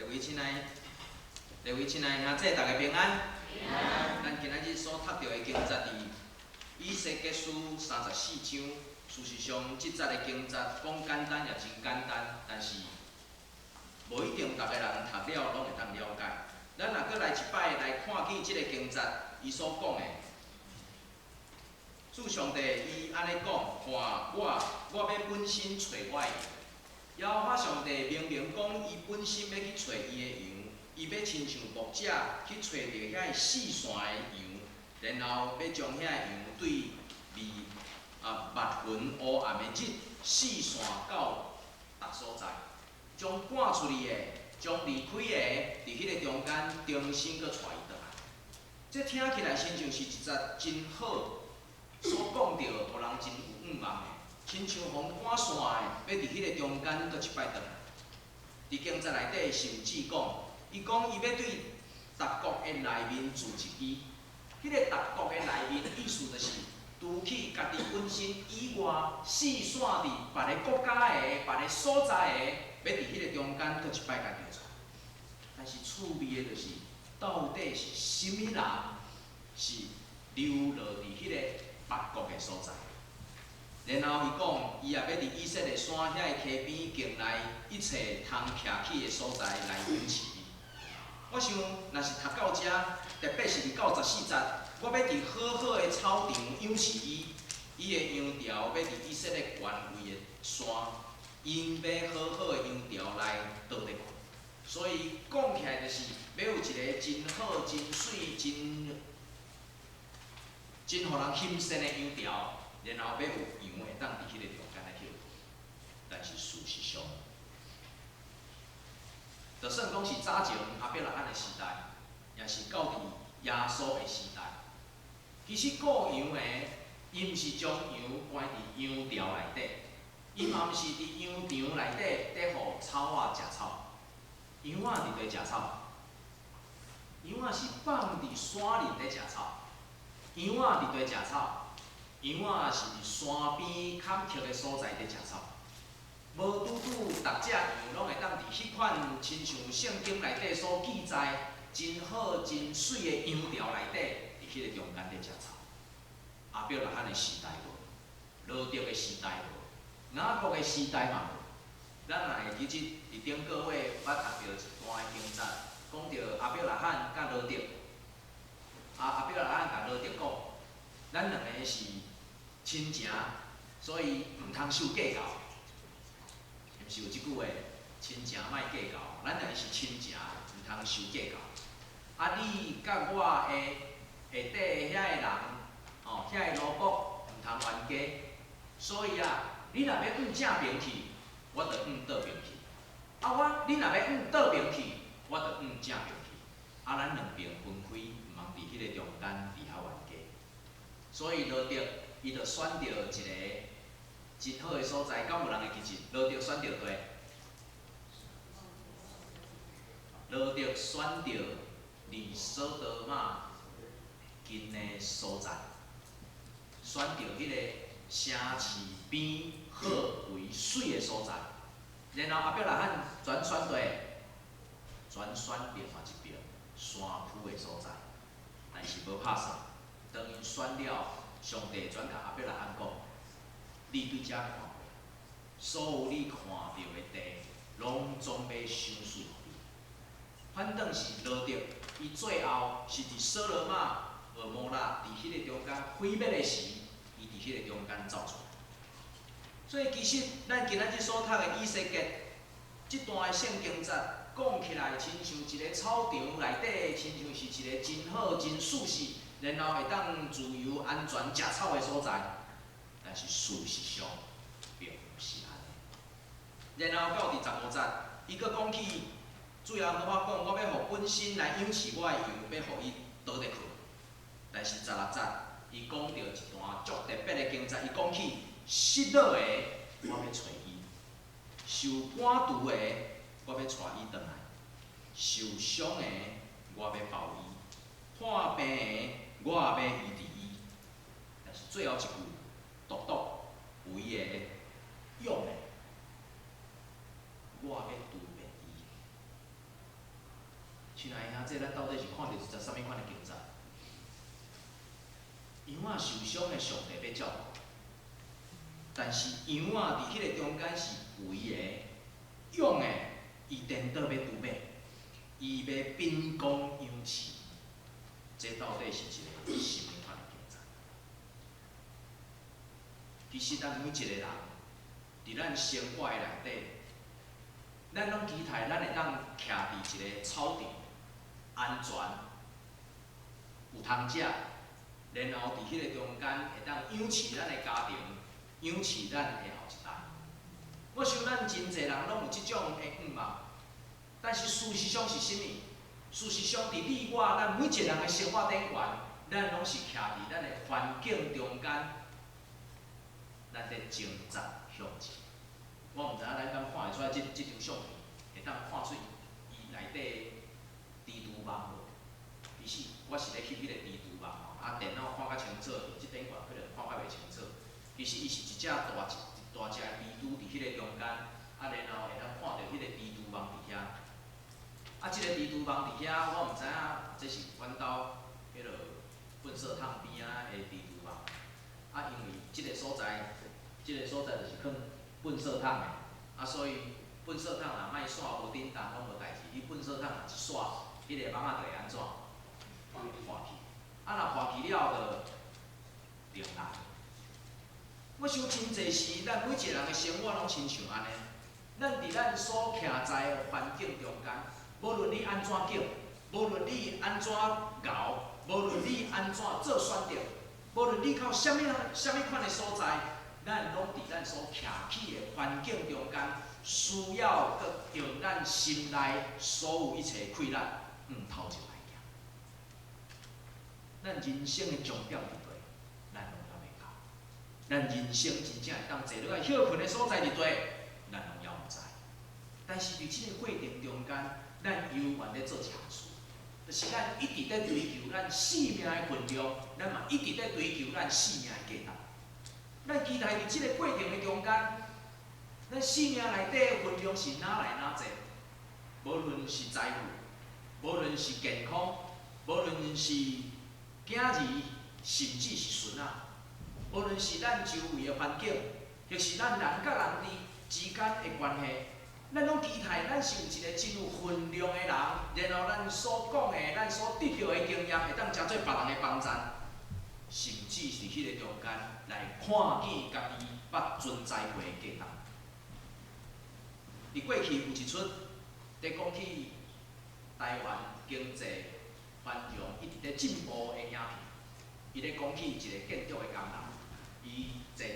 各位親愛兄姊，大家平安。咱今仔日所讀著的經節佇以西結書34章。事實上，這節的經節講簡單也真簡單，但是無一定逐个人讀了攏會當了解。咱若閣來一擺來看見這个經節，伊所講的，主上帝伊按呢講：看我，我欲本身揣我的羊。耶和華上帝明明講，伊本身欲去揣伊的羊，伊欲親像牧者去揣著遐个四散的羊，然後欲將遐个羊對離密雲烏暗的日四散到逐所在，將趕出去的，將離開的，佇彼个中間重新閣帶伊轉來。這聽起來親像是一節真好，所講著，予人真有向望的，親像予人趕散的，欲佇彼个中間閣一擺轉來。佇經節內底甚至講，伊講伊欲對逐國的內面葄一支，彼个逐國的內面意思就是，除去家己本身以外，四散佇別个國家的、別个所在的，欲佇彼个中間閣一擺共召出來。但是趣味的就是，到底是啥物人是流落佇彼个別國的所在？然後伊講，伊也欲佇以色列山遐个溪邊境內一切通徛起的所在來養飼伊。我想，若是讀到遮，特別是佇到14節，我欲佇好好的草場養飼伊，伊的羊牢欲佇以色列權威的山，𪜶欲好好的羊牢來倒咧睏。所以講起來就是，欲有一个真好、真媠、真真予人欣羨的羊牢，然後欲有羊會當佇彼个中間來歇睏。但是事實上，就算講是早前亞伯拉罕的時代，也是到佇耶穌的時代，其實顧羊的，伊毋是將羊關佇羊牢內底，伊嘛毋是佇羊場內底咧予草仔食草。羊仔佇佗食草？羊仔是放佇山林咧食草。羊仔佇佗食草？羊仔是佇山邊坎坷的所在咧食草。無拄拄逐隻羊攏會當佇彼款親像聖經內底所記載真好真媠的羊牢內底，佇彼個中間咧食草。亞伯拉罕的時代無，羅得的時代無，雅各的時代嘛無。咱若會記得佇頂個月捌讀著一段的經節，講著亞伯拉罕佮羅得，亞伯拉罕共羅得講，咱兩个是親情，所以毋通受計較。毋是有這句話，親情莫計較，咱兩个是親情，毋通受計較。啊，你佮我的下底遐个人，吼，遐个奴僕毋通冤家。所以啊，你若欲向正爿去，我就向倒爿去。啊，你若欲向倒爿去，我就向正爿去。啊，咱兩爿分開，毋通佇彼个中間佇遐冤家。所以羅得伊就選著一个真好的所在，敢有人會記得？羅得選著佗？羅得選著離所多瑪近的所在，選著彼個城市邊好肥媠的所在。然後亞伯拉罕轉選佗？轉選另外一爿山區的所在，但是無拍算。當𪜶選了，上帝轉共亞伯拉罕講：你對遮看過，所有你看著的地，攏總欲賞賜予你。反轉是羅得，伊最後是佇所羅瑪、蛾摩拉佇彼個中間毀滅的時，伊佇彼個中間走出來。所以其實咱今仔日所讀的以西結這段的聖經節，講起來親像一个草場內底，親像是一个真好、真舒適，然後會當自由安全食草的所在。但是事實上並毋是按呢。然後到佇15節，伊閣講起主耶和華講，我欲予本身來養飼我的羊，欲予伊倒咧睏。但是16節，伊講著一段足特別的經節，伊講起失落的，我欲揣伊；受趕逐的，我欲帶伊轉來；受傷的，我欲包伊；破病的，我欲醫治伊。但是最後一句，獨獨肥的、勇的，我欲治病伊。親愛兄弟，咱到底是看著一隻啥物款的經節？羊仔受傷的，上帝欲照顧。但是羊仔佇彼個中間是肥的、勇的，伊顛倒欲拄馬，伊欲秉公養飼。這到底是一個啥物款的經節？其實咱每一個人，佇咱生活的內底，咱攏期待咱會當徛佇一個草場，安全，有通食，然後佇彼個中間會當養飼咱的家庭，養飼咱的後一代。我想咱真濟人攏有這種的願望，但是事實上是啥物？事實上，佇你我咱每一個人的生活頂懸，咱攏是徛佇咱的環境中間，咱佇掙扎向前。我毋知影咱敢看會出來這張相片，會當看出伊內底蜘蛛網無？其實我是咧翕彼個蜘蛛網吼，啊電腦看較清楚，這頂懸可能看較袂清楚。其實伊是一隻大一大隻蜘蛛佇彼個中間，啊然後會當看著彼個蜘蛛網佇遐。啊，這個蜘蛛網佇遐，我毋知影這是阮兜彼个糞埽桶邊仔的蜘蛛網。啊，因為這個所在，這個所在就是囥糞埽桶的，啊，所以糞埽桶若莫煞無振動攏無代誌，你糞埽桶若一煞，彼个網仔就會按怎？破去。啊，若破去了就重來。我想真濟時，咱每一個人的生活攏親像按呢。咱佇咱所徛在的環境中間，無論你按怎叫，無論你按怎𠢕，無論你按怎做選擇，無論你到啥物啥物款的所在，咱攏佇咱所徛起的環境中間，需要閣用咱心內所有一切氣力，向頭前來行。咱人生的終點佇佗，咱攏猶未到。咱人生真正會當坐落來歇睏的所在佇佗，咱攏猶毋知。但是佇這個過程中間，咱猶原咧做一項事，就是咱一直咧追求咱生命的分量，咱嘛一直咧追求咱生命的價值。咱期待佇這個過程的中間，咱生命內底的分量是哪來哪濟？無論是財富，無論是健康，無論是囝兒，甚至是孫仔，無論是咱周圍的環境，或是咱人佮人之間的關係，咱攏期待咱是有一個真有分量的人，然後咱所講的、咱所得著的經驗，會當成做別人的幫贊，甚至是彼個中間來看見家己捌存在過的價值。佇過去有一齣，佇講起台灣經濟繁榮一直佇進步的影片，伊咧講起一個建築的工人，伊坐佇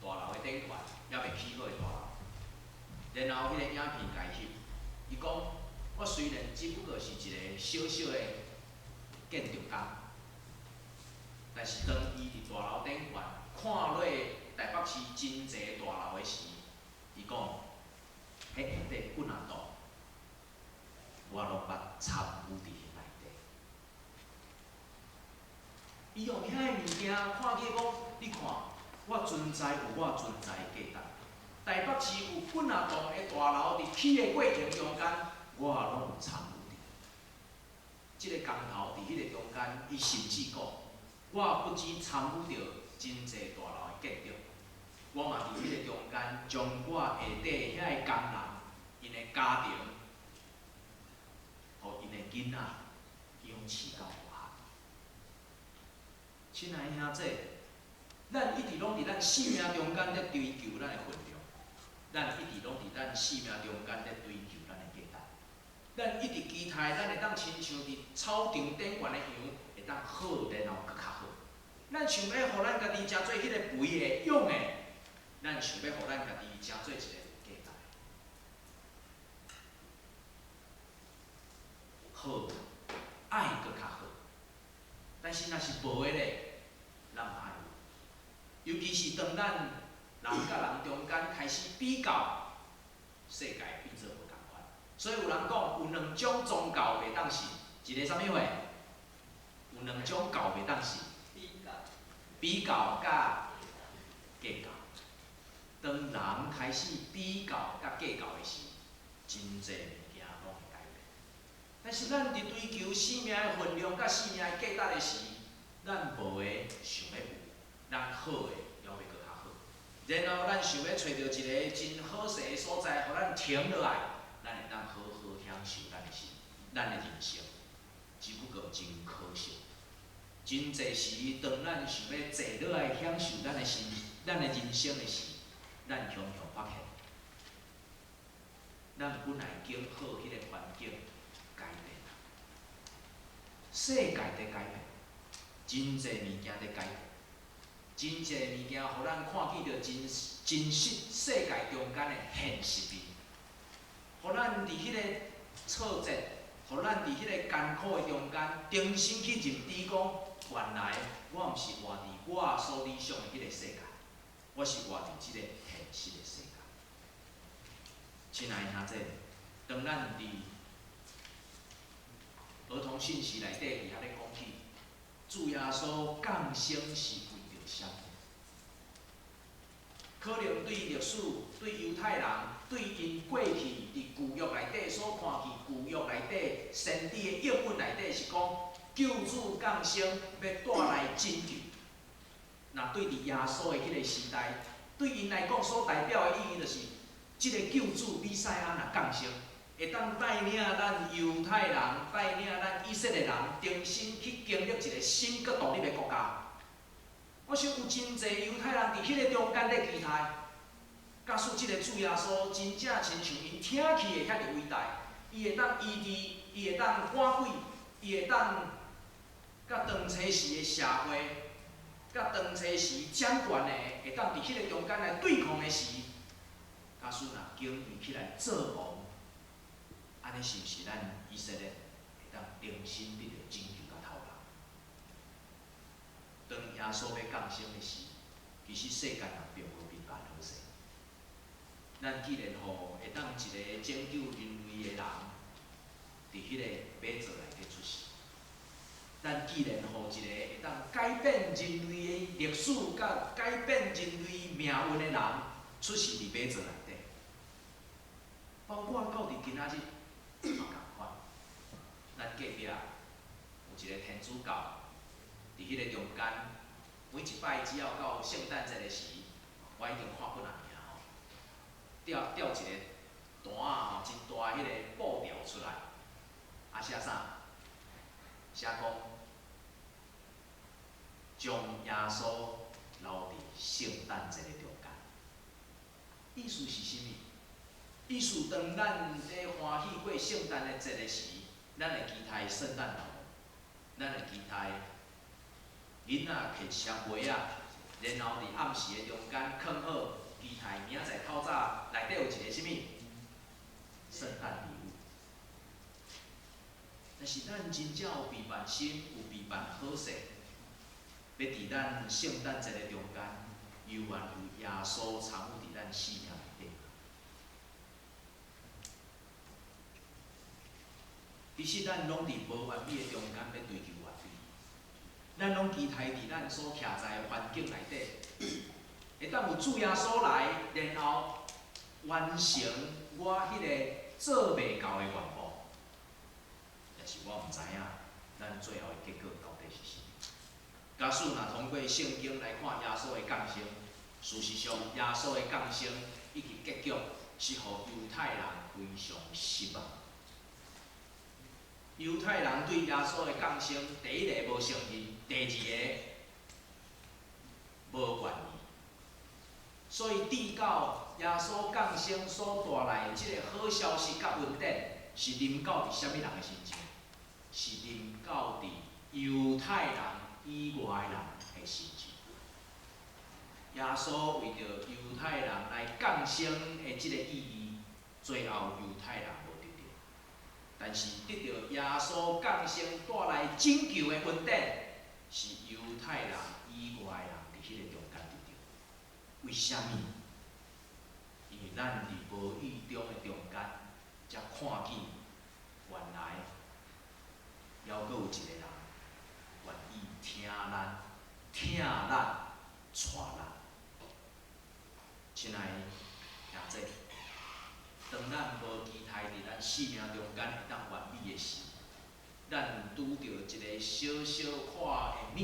大樓的頂懸，猶未起好的大樓。然後彼個影片共伊翕，伊講：我雖然只不過是一個小小的建築工，但是當伊佇大樓頂懸看落台北市真濟大樓的時，伊講：彼下底幾若棟，我攏捌參與佇內底。伊用遐个物件看見講，你看，我存在有我存在的價值。台北市有幾若棟的大樓佇起的過程中間，我攏有參與佇。這個工頭佇彼個中間，伊甚至講，我不只參與著真濟大樓的建築，我嘛佇彼個中間，將我下底遐个工人，𪜶的家庭，予𪜶的囡仔養飼到大漢。親愛的兄弟，咱一直攏佇咱生命中間咧追求咱的分量，咱一直攏佇咱生命中間咧追求咱的價值。咱一直期待咱會當親像佇草場頂懸的羊，會當好，然後閣較好。咱想欲予咱家己成做彼個肥的、勇的，咱想欲予咱家己成做一個有價值的。好，愛閣較好，但是若是無的咧，咱嘛愛有。尤其是當咱人佮人中間開始比較，世界變做無仝款。所以有人講，有兩種宗教袂當信，一个啥物貨？有兩種教袂當信，比較佮計較。當人開始比較佮計較的時，真濟物件攏會改變。但是咱佇追求生命的分量佮生命的價值的時，咱無的想欲有，咱好的猶欲閣較好。然後咱想欲揣著一个真好勢的所在，予咱停落來，咱會當好好享受咱的心，咱的人生。只不過真可惜，真濟時，當咱想欲坐落來享受咱的心、咱的人生的時，咱常常發現，咱本來經好彼個環境改變啦，世界佇改變，真濟物件佇改變，真濟物件予咱看見著真真實世界中間的現實面，予咱佇彼個挫折，予咱佇彼個艱苦的中間，重新去認知講，原來我毋是活佇我所理想的彼個世界，我是活佇這个現實的世界。親愛的兄弟，當咱佇兒童信息內底佇遐咧講起，主耶穌降生是為著啥物？可能對歷史、對猶太人、對𪜶過去佇舊約內底所看見舊約內底先知的應允內底是講，救主降生欲帶來拯救。若對佇耶穌的彼个時代，對𪜶來講所代表的意義就是，這个救主彌賽亞若降生，會當帶領咱猶太人、帶領咱以色列人重新去建立一个新閣獨立的國家。我想有真濟猶太人佇彼个中間咧期待，假使這个主耶穌真正親像𪜶聽起的遐爾偉大，伊會當醫治，伊會當趕鬼，伊會當佮當初時的社會，佮當初時掌權的，會當佇彼个中間來對抗的時，假使若敬伊起來做王，按呢是毋是咱以色列會當重新得著拯救佮頭路？當耶穌欲降生的時，其實世界人並無平凡好勢。咱既然予會當一个拯救人類的人，佇彼个馬槽內底出世，咱既然予一个會當改變人類的歷史，佮改變人類命運的人出世佇馬槽內底，包括到佇今仔日嘛仝款。咱隔壁有一个天主教，佇彼个中間，每一擺只要到聖誕節的時，我已經看幾若年吼，吊吊一个單仔吼，真大彼个布條出來，啊寫啥？寫講將耶穌留佇聖誕節的中間。意思是啥物？意思當咱咧歡喜過聖誕的節的時，咱會期待聖誕老人，咱會期待囡仔提一箱襪仔，然後佇暗時的中間囥好，期待明仔載透早內底有一个啥物？聖誕禮物。但是咱真正有備辦心，有備辦好勢，欲佇咱聖誕節的中間，猶原有耶穌參與佇咱生命內底。其實咱攏佇無完美的中間欲追求完美，咱攏期待佇咱所徛在的環境內底，會當有主耶穌來，然後完成我彼個做袂到的願望。但是我毋知影，咱最後的結果到底是啥物。假使若通過聖經來看耶穌的降生，事實上耶穌的降生以及結局是予猶太人非常失望。猶太人對耶穌的降生，第一个無承認，第二个無願意。所以，直到耶穌降生所帶來的這个好消息佮恩典，是臨到佇啥物人的身上？是臨到佇猶太人以外人的身上。耶穌為著猶太人來降生的這个意義，最後猶太人無得著。但是得著耶穌降生帶來拯救的恩典，是猶太人以外人佇彼个中間得著。為啥物？因為咱佇無意中的中間，才看見原來猶閣有一个人願意聽咱、疼咱、帶咱。親愛的兄弟，當咱無期待佇咱生命中間會當完美的時，咱拄著一个小小款的物，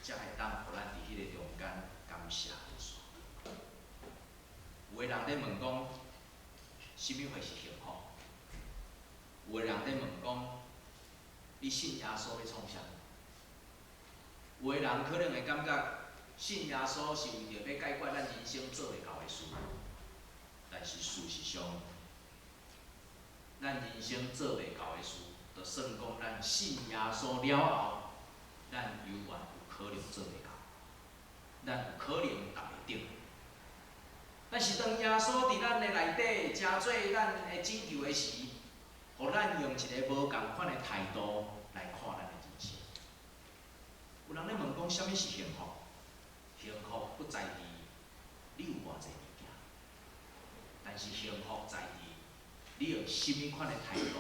才會當予咱佇彼个中間感謝耶穌。有的人咧問講，啥物貨是幸福？有的人咧問講，你信耶穌欲創啥？有的人可能會感覺信耶穌是為著欲解決咱人生做袂到的事，但是事實上，咱人生做袂到的事，就算講咱信耶穌了後，咱猶原有可能做袂到，咱有可能達袂頂。但是當耶穌佇咱的內底，成做咱的拯救的時，予咱用一个無仝款的態度來看咱的人生。有人咧問講，啥物是幸福？幸福不在佇你有偌濟物件，但是幸福在佇你用啥物款的態度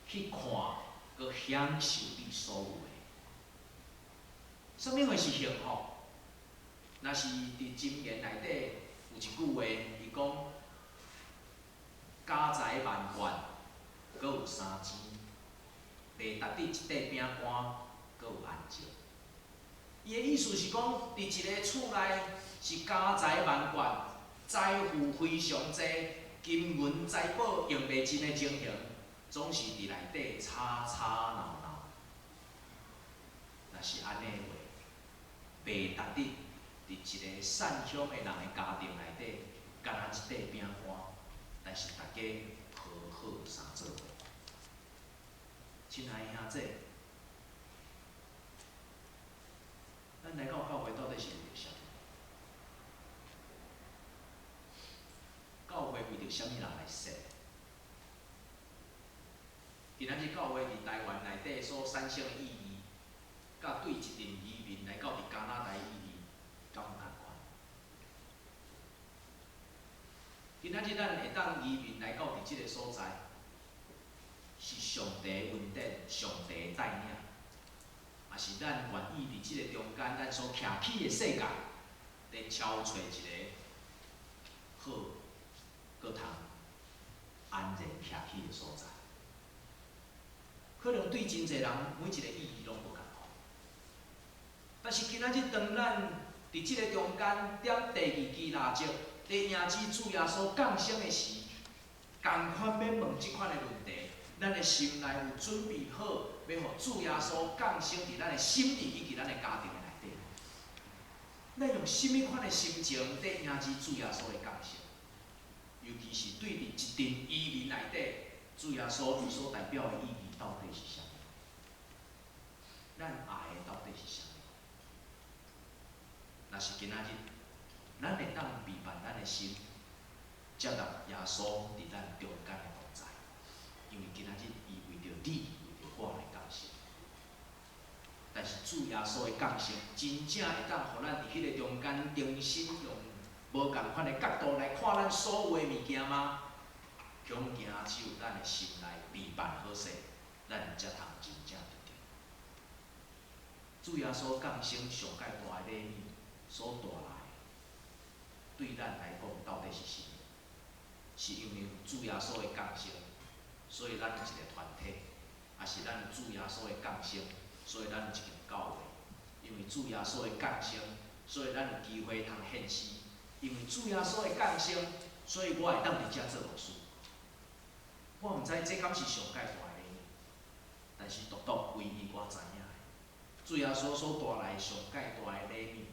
去看，閣享受你所有的。啥物貨是幸福？若是佇箴言內底有一句話，伊講：家財萬貫，閣有三錢；袂值得一塊餅乾，閣有安靜。伊的意思是講，佇一个厝內是家財萬貫，財富非常濟，金銀財寶用袂盡的情形，總是佇內底吵吵鬧鬧。若是按呢的話，袂值得佇一个散鄉的人的家庭內底，干焦一塊餅乾，但是大家和好相做伙。親愛的兄姊，咱來到教會到底是為著啥物？教會為著啥物人來設？今仔日教會佇台灣內底所產生的意義，佮對一陣移民來到佇加拿大的意義，敢有仝款？今仔日咱會當移民來到佇這个所在，是上帝恩典、上帝帶領，抑是咱願意佇這个中間，咱所徛起的世界，佇敲揣一个好、閣通安然徛起的所在？可能對真濟人，每一个意義攏無仝款。但是今仔日當咱佇這个中間點第二支蠟燭，佇迎接主耶穌降生的時，仝款欲問這款的問題，咱的心內有準備好，欲予主耶穌降生佇咱的心裡以及咱的家庭的內底。咱用啥物款的心情佇迎接主耶穌的降生？尤其是對佇一陣移民內底，主耶穌伊所代表的意義到底是啥物？咱愛的到底是啥物？若是今仔日，咱會當備辦咱的心，接納耶穌佇咱中間的同在，因為今仔日伊為著你，為著我來降生。但是主耶穌的降生，真正會當予咱佇彼个中間重新用無仝款的角度來看咱所有的物件嗎？恐驚只有咱的心內備辦好勢，咱才通真正得著。主耶穌降生上蓋大的禮物所帶來的，對咱來講到底是啥物？是因為有主耶穌的降生，所以咱有一个團體；抑是咱有主耶穌的降生，所以咱有一間教會。因為主耶穌的降生，所以咱有機會通獻詩。因為主耶穌的降生，所以我會當佇遮做牧師。我毋知這敢是上蓋大的禮物，但是獨獨唯一我知影的，主耶穌所帶來上蓋大的禮物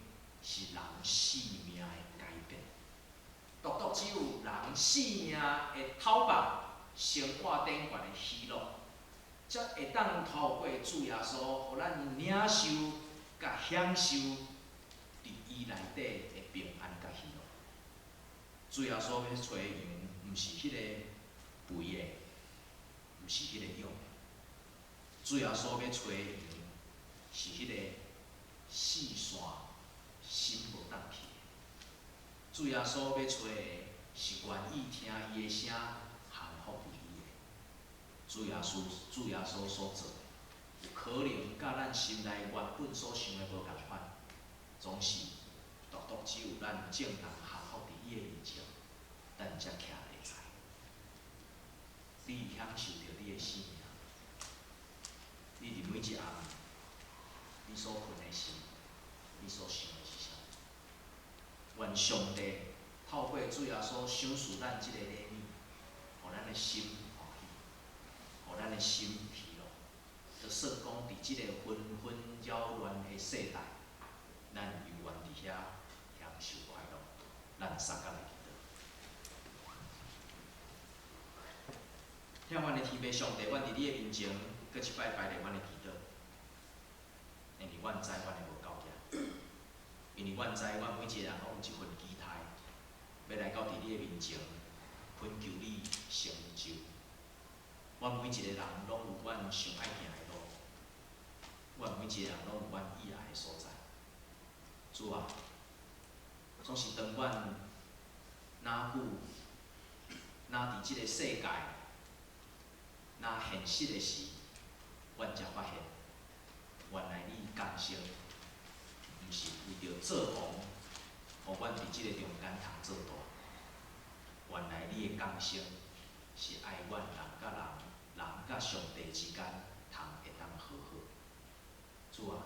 是人生命的改變。獨獨只有人生命的透放，生活頂懸的喜樂，才會當透過主耶穌，予咱領受佮享受佇伊內底的平安佮喜樂。主耶穌欲揣羊，毋是彼个肥的，毋是彼个勇的。主耶穌欲揣羊，是彼个四散心無佇去的。主耶穌欲揣的是願意聽伊的聲，降服佇伊的。主耶穌所做的，有可能佮咱心內原本所想的無仝款，總是獨獨只有咱眾人降服佇伊的面前，咱才徛會在。你享受著你的生命，你佇每一暗，你所睏的時，你所想的是啥？願上帝透過主耶穌賞賜咱這个禮物，予咱的心歡喜，予咱的心喜樂。就算講佇這个紛紛擾亂的世代，咱猶原佇遐享受快樂。咱三工來祈禱。疼阮的天父上帝，阮佇你的面前，閣一擺擺列阮的祈禱，因為阮知阮的無夠額，因為阮知阮每一個人攏有這份期待，欲來到佇你的面前，懇求你成就。阮每一個人攏有阮想愛行的路，阮每一個人攏有阮意愛的所在。主啊，總是當阮若久，若佇這个世界，若現實的時，阮才發現，原來你降生，毋是為著做王，予阮佇這个中間通做大。原來你的降生是愛阮人佮人，人佮上帝之間通會當和好。主啊，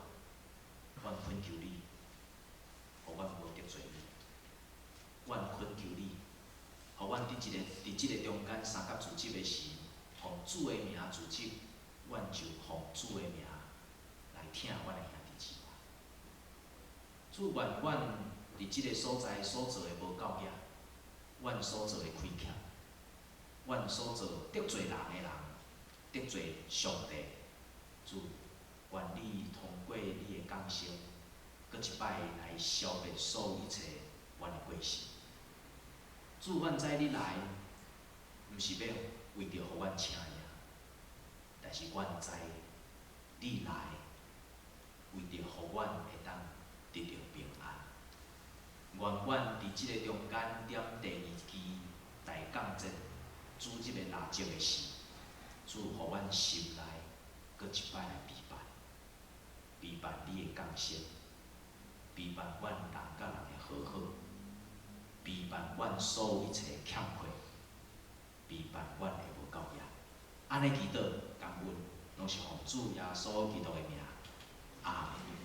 阮懇求你，予阮無得罪你。阮懇求你，予阮佇這个中間相佮組織的時，奉主的名組織，阮就奉主的名來疼阮的兄弟姊妹。主，願阮佇這个所在所做的無夠額，阮所做的虧欠，阮所做得罪人的人，得罪上帝。主，願你通過你的降生，閣一擺來消滅所有一切阮的過失。主，阮知你來，毋是欲為著予阮請贏，但是阮知你來，為著予阮會當得著平安。願阮佇這个中間點第二支大降節主日的蠟燭的時，主予阮心內閣一擺來悲盼，悲盼你的降生，悲盼阮人佮人的和好，悲盼阮所有一切欠缺，悲盼阮的無夠額。按呢祈禱感恩，攏是奉主耶穌基督的名，阿門。